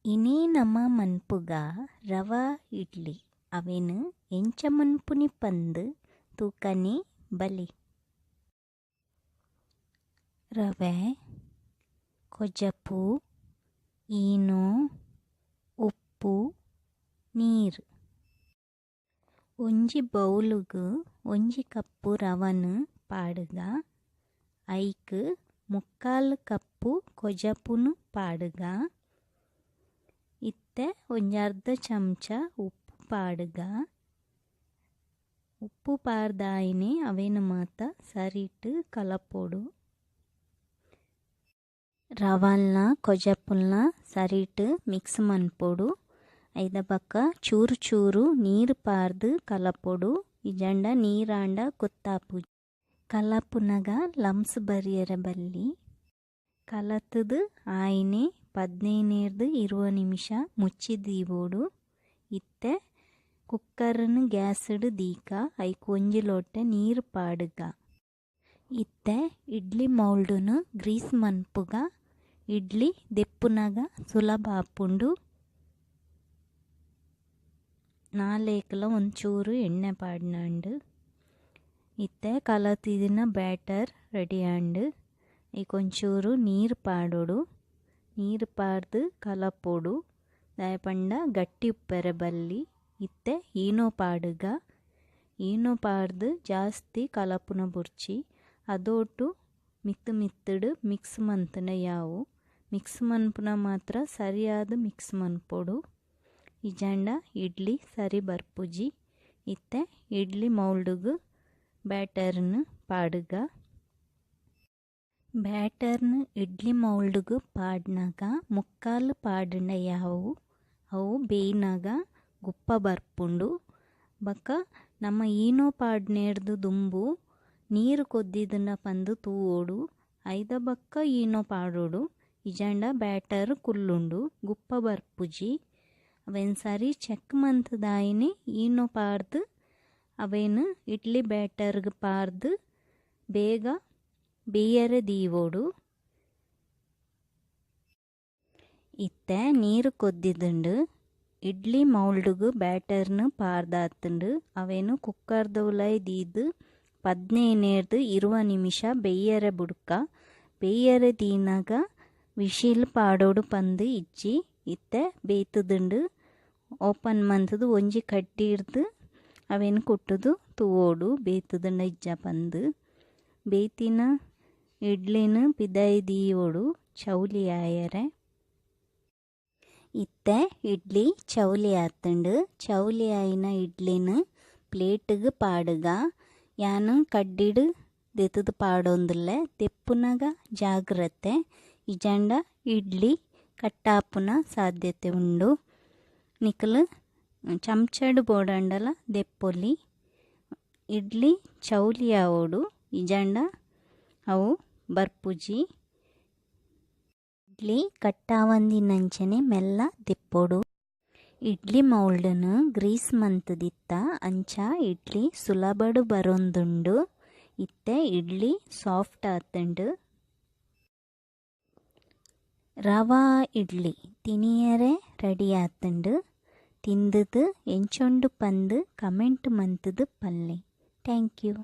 ಇನಿ ನಮ ಮನ್ಪುಗ ರವಾ ಇಡ್ಲಿ ಅವೆನು ಎಂಚ ಮನ್ಪುನಿ ಪಂದು ತೂಕನೆ ಬಲೆ. ರವೆ, ಕೊಜಪು, ಈನೋ, ಉಪ್ಪು, ನೀರು. ಒಂಜಿ ಬೌಲುಗು ಒಂಜಿ ಕಪ್ಪು ರವನು ಪಾಡುಗ, ಐಕ್ ಮುಕ್ಕಾಲು ಕಪ್ಪು ಕೊಜಪುನು ಪಾಡುಗ, ಇತ್ತೆ ಒಂಜಿ ಅರ್ಧ ಚಮಚ ಉಪ್ಪು ಪಾಡುಗ. ಉಪ್ಪು ಪಾಡ್ದಾಯಿನೆ ಅವೆನು ಮಾತ ಸರಿಟ್ ಕಲಪೊಡು. ರವಲ್ನ ಕೊಜಪುಲ್ನ ಸರಿಟ್ ಮಿಕ್ಸ್ ಮನ್ಪೊಡು. ಐದ ಬಕ್ಕ ಚೂರು ಚೂರು ನೀರು ಪಾರ್ದು ಕಲಪೊಡು. ಇಜಂಡ ನೀರಾಂಡ ಗೊತ್ತಾಪು. ಕಲಪುನಗ ಲಂಸ್ ಬರಿಯರ ಬಲ್ಲಿ. ಕಲತದು ಆಯಿನೆ 15-20 ನಿಮಿಷ ಮುಚ್ಚಿ ದೀವೋಡು. ಇತ್ತೆ ಕುಕ್ಕರ್ನು ಗ್ಯಾಸ್ಡ್ ದೀಕ ಐಕ್ ಒಂಜಿ ಲೋಟೆ ನೀರು ಪಾಡುಗ. ಇತ್ತೆ ಇಡ್ಲಿ ಮೌಲ್ಡುನು ಗ್ರೀಸ್ ಮನ್ಪುಗ. ಇಡ್ಲಿ ದೆಪ್ಪುನಗ ಸುಲಭ ಆಪುಂಡು. ನಾಲೇಕಲ ಒಂಚೂರು ಎಣ್ಣೆ ಪಾಡ್ನಂಡು. ಇತ್ತೆ ಕಲತಿದಿನ ಬ್ಯಾಟರ್ ರೆಡಿ ಆಂಡು. ಐಕ್ ಒಂಚೂರು ನೀರು ಪಾಡೋಡು. ನೀರು ಪಾಡ್ದು ಕಲಪೊಡು. ದಾಯೆ ಪಂಡ ಗಟ್ಟಿ ಉಪ್ಪೆರೆ ಬಲ್ಲಿ. ಇತ್ತೆ ಈನೋ ಪಾಡುಗ. ಈನೋ ಪಾಡ್ದು ಜಾಸ್ತಿ ಕಲಪುನ ಬುರ್ಚಿ. ಅದೊಟ್ಟು ಮಿತ್ತು ಮಿತ್ತುಡು ಮಿಕ್ಸ್ ಮಂತುನ ಯಾವು. ಮಿಕ್ಸ್ ಮನ್ಪುನ ಮಾತ್ರ ಸರಿಯಾದ ಮಿಕ್ಸ್ ಮನ್ಪೊಡು. ಇಜಂಡ ಇಡ್ಲಿ ಸರಿ ಬರ್ಪುಜಿ. ಇತ್ತೆ ಇಡ್ಲಿ ಮೌಲ್ಡುಗು ಬ್ಯಾಟರ್ನು ಪಾಡುಗ. ಬ್ಯಾಟರ್ನು ಇಡ್ಲಿ ಮೌಲ್ಡುಗು ಪಾಡ್ನಗ ಮುಕ್ಕಾಲು ಪಾಡುಂಡ ಯಾವು. ಅವು ಬೇಯ್ನಗ ಗುಪ್ಪ ಬರ್ಪುಂಡು. ಬೊಕ್ಕ ನಮ್ಮ ಈನೋ ಪಾಡ್ನೇರ್ದು ದುಂಬು ನೀರು ಕೊದ್ದಿದನ ಪಂದು ತೂವೋಡು. ಐದ ಬೊಕ್ಕ ಈನೋ ಪಾಡೋಡು. ಇಜಂಡ ಬ್ಯಾಟರ್ ಕುಲ್ಲುಂಡು ಗುಪ್ಪ ಬರ್ಪುಜಿ. ಅವೆನ್ ಸರಿ ಚೆಕ್ ಮಂತುದಾಯಿನೆ ಈನೋ ಪಾಡ್ದು ಅವೆನ್ ಇಡ್ಲಿ ಬ್ಯಾಟರ್ಗ್ ಪಾಡ್ದು ಬೇಗ ಬೇಯರೆ ದೀವೋಡು. ಇತ್ತೆ ನೀರು ಕೊದ್ದಿದುಂಡು. ಇಡ್ಲಿ ಮೌಲ್ಡುಗು ಬ್ಯಾಟರ್ನು ಪಾಡ್ದಾತುಂಡು. ಅವೆನು ಕುಕ್ಕರ್ದ ಉಲಾಯಿ ದೀದು 15-20 ನಿಮಿಷ ಬೇಯರೆ ಬುಡ್ಕ. ಬೇಯರೆ ದೀನಗ ವಿಶಿಲ್ ಪಾಡೋಡು ಪಂದು ಇಜ್ಜಿ. ಇತ್ತೆ ಬೇಯ್ತುದುಂಡು. ಓಪನ್ ಮಂತುದು ಒಂಜಿ ಕಡ್ಡಿರ್ದು ಅವೆನು ಕುಟ್ಟುದು ತೂವೋಡು ಬೇಯ್ತುದುಂಡ ಇಜ್ಜ ಪಂದು. ಬೇಯ್ತಿನ ಇಡ್ಲಿನ ಪಿದಾಯಿ ದೀವೋಡು ಚೌಲಿ ಆಯರೆ. ಇತ್ತೆ ಇಡ್ಲಿ ಚೌಲಿ ಆತುಂಡು. ಚೌಲಿ ಆಯಿನ ಇಡ್ಲಿನ ಪ್ಲೇಟಿಗೆ ಪಾಡುಗ. ಯಾನು ಕಡ್ಡಿಡು ದೆತ್ತುದು ಪಾಡೊಂದುಲ್ಲೆ. ದೆಪ್ಪುನಗ ಜಾಗ್ರತೆ. ಇಜಂಡ ಇಡ್ಲಿ ಕಟ್ಟಾಪುನ ಸಾಧ್ಯತೆ ಉಂಡು. ನಿಕಲು ಚಮಚಡು ಬೋಡಂಡಲ ದೆಪ್ಪೊಲಿ. ಇಡ್ಲಿ ಚೌಲಿ ಆವೊಡು. ಇಜಂಡ ಅವು ಬರ್ಪುಜಿ. ಇಡ್ಲಿ ಕಟ್ಟಾವಂದಿನಂಚನೆ ಮೆಲ್ಲ ದೆಪ್ಪೊಡು. ಇಡ್ಲಿ ಮೌಲ್ಡುನು ಗ್ರೀಸ್ ಮಂತುದಿತ್ತ. ಅಂಚ ಇಡ್ಲಿ ಸುಲಭಡು ಬರೊಂದುಂಡು. ಇತ್ತೆ idli soft ಆತುಂಡು. Rava idli ತಿನಿಯರೆ ready ಆತುಂಡು. ತಿಂದುದು ಎಂಚೊಂಡು ಪಂದು comment ಮಂತುದು ಪಲ್ಲೆ. Thank you.